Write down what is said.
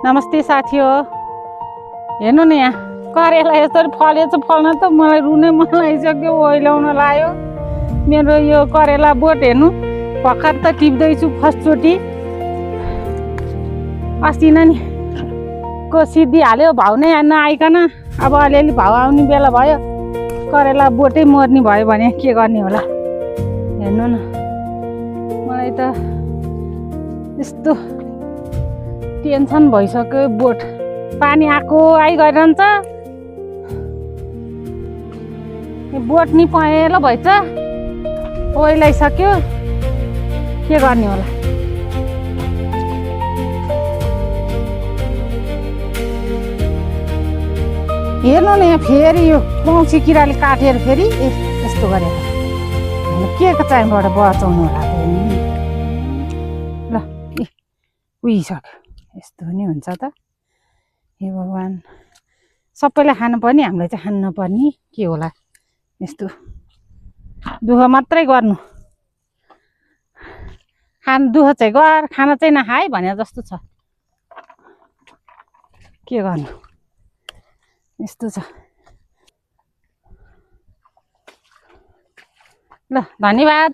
नमस्ते साथी हो हेर्नु नि यहाँ करेला यसरी फलेछ फल्न त मलाई रुनै मन लागिसक्यो ओइलाउन लाग्यो मेरो यो करेला बोट हेर्नु भर्खर त टिप्दैछु फर्स्टचोटि अस्ति नै नि को सिद्धिहाल्यो भाउ नै नआइकन अब अलिअलि भाउ आउने बेला भयो करेला बोटै मर्ने भयो भने के गर्ने होला हेर्नु न मलाई त यस्तो टेन्सन भइसक्यो बोट पानी आएको आइगइरहन्छ बोट नि पहेँलो भएछ ओइलाइसक्यो के गर्ने होला हेर्नु न यहाँ फेरि यो पौँसी किराले काटेर फेरि यस्तो गरेर के चाहिँबाट बचाउनु होला ल उइसक्यो यस्तो पनि हुन्छ त हे भगवान् सबैलाई खानुपर्ने हामीलाई चाहिँ खानु नपर्ने के होला यस्तो दुःख मात्रै गर्नु दुःख चाहिँ गर खाना चाहिँ नखाए भने जस्तो छ के गर्नु यस्तो छ ल धन्यवाद।